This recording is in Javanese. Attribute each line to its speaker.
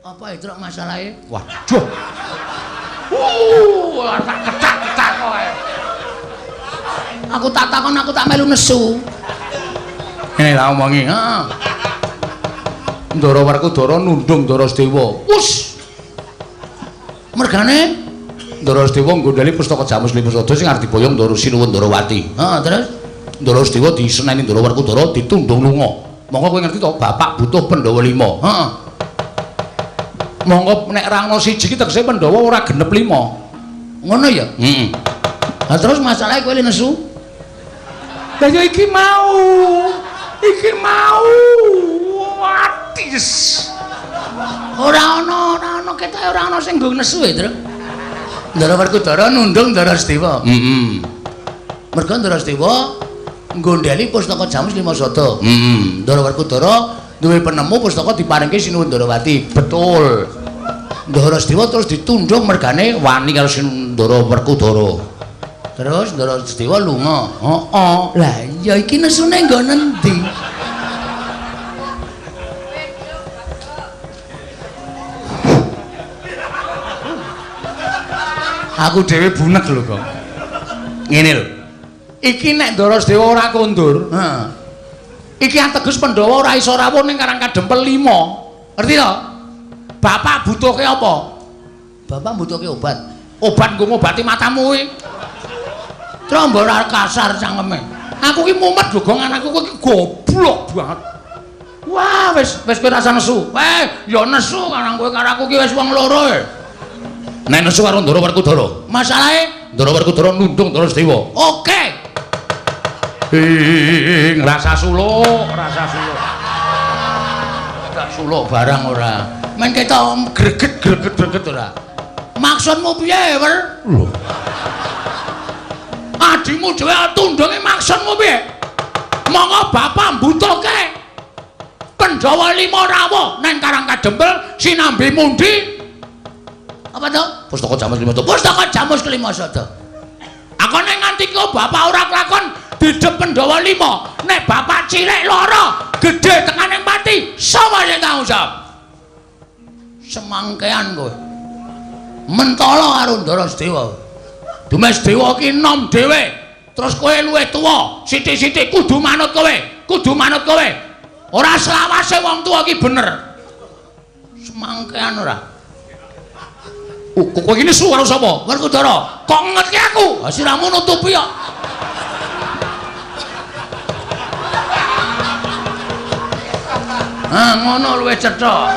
Speaker 1: Apa itu masalahe?
Speaker 2: Waduh. Tak ketak-ketak kowe.
Speaker 1: Aku tak takon, aku tak melu nesu.
Speaker 2: Ngene tak omongi,
Speaker 1: heeh.
Speaker 2: Ndara Werkudara nundung Ndara Sedewa.
Speaker 1: Wus. Mergane
Speaker 2: Ndara Sedewa nggondheli pustaka Jamus Lima Sada sing arep diboyong Ndara Sinuwun Ndarawati.
Speaker 1: Heeh, terus
Speaker 2: Ndara Sedewa diseneni Ndara Werkudara ditundung lunga. Monggo kowe ngerti to, bapak butuh Pandhawa 5.
Speaker 1: Heeh.
Speaker 2: Monggo nek ra ana siji ki tegese Pandhawa ora genep 5.
Speaker 1: Ngono ya?
Speaker 2: Heeh.
Speaker 1: Lah terus masalahe kowe nesu?
Speaker 2: Lah ya iki mau. Iki mau. Atis.
Speaker 1: Ora ana ketoke ora ana sing nggo nesu e, Tru. Ndara Werkudara nundung Ndara Sedewa.
Speaker 2: Heeh.
Speaker 1: Mergo Ndara Sedewa nggondheli pustaka Jamus Lima Sada.
Speaker 2: Heeh.
Speaker 1: Ndara Werkudara duwe penemu pustaka diparingke Sinuwun Ndarawati.
Speaker 2: Betul.
Speaker 1: Ndara Sedewa terus ditundung mergane
Speaker 2: wani karo Ndara Werkudara.
Speaker 1: Terus Ndara Sedewa lunga.
Speaker 2: Heeh.
Speaker 1: Lah iya iki nesune nggo nendi?
Speaker 2: Aku dhewe bunek lho kok. Ngene lho. Iki nek Ndara Sedewa ora kondur,
Speaker 1: heeh.
Speaker 2: Iki ateges Pandhawa ora iso rawuh ning Karang Kadempel 5. Ngerti to? Bapak butuhke apa?
Speaker 1: Bapak butuhke obat.
Speaker 2: Obat nggo ngobati matamu kuwi.
Speaker 1: Trombo ora kasar cangkeme.
Speaker 2: Aku ki mumet lho, Gong, anakku kowe ki goblok banget. Wah, wis wis kowe rasa nesu. Eh, ya nesu karang kowe karo aku ki wis wong loro e. Nek nesu karo Ndara Werkudara.
Speaker 1: Masalahe
Speaker 2: Ndara Werkudara nundung Ndara Sedewa.
Speaker 1: Oke.
Speaker 2: Ing rasa suluk, rasa suluk.
Speaker 1: Tak suluk barang ora. Men ketok
Speaker 2: greget greget greget ora.
Speaker 1: Maksudmu piye, Wer?
Speaker 2: Lho. Adimu dhewe tundunge maksudmu piye? Monggo bapak mbutuhke Pandhawa 5 rawuh nang Karang Kadempel sinambi mundi.
Speaker 1: Apa to?
Speaker 2: Pustaka Jamus Lima Sada.
Speaker 1: Pustaka Jamus Kelima Sada.
Speaker 2: Akone nganti kok bapak ora kelakon didep Pandhawa 5. Nek bapak cilik lara, gedhe tekane pati, sapa sing tanggung jawab?
Speaker 1: Semangkean kowe. Mentala karo Ndara Sedewa.
Speaker 2: Dumes Dewa ki nom dhewe. Terus kowe luwih tuwa, sithik-sithik kudu manut kowe, kudu manut kowe. Ora selawase wong tuwa ki bener.
Speaker 1: Semangkean ora.
Speaker 2: Kowe iki nesu karo sapa?
Speaker 1: Werkudara.
Speaker 2: Kok ngetke aku?
Speaker 1: Ha siramu nutupi kok. Ah ngono luwih cetha.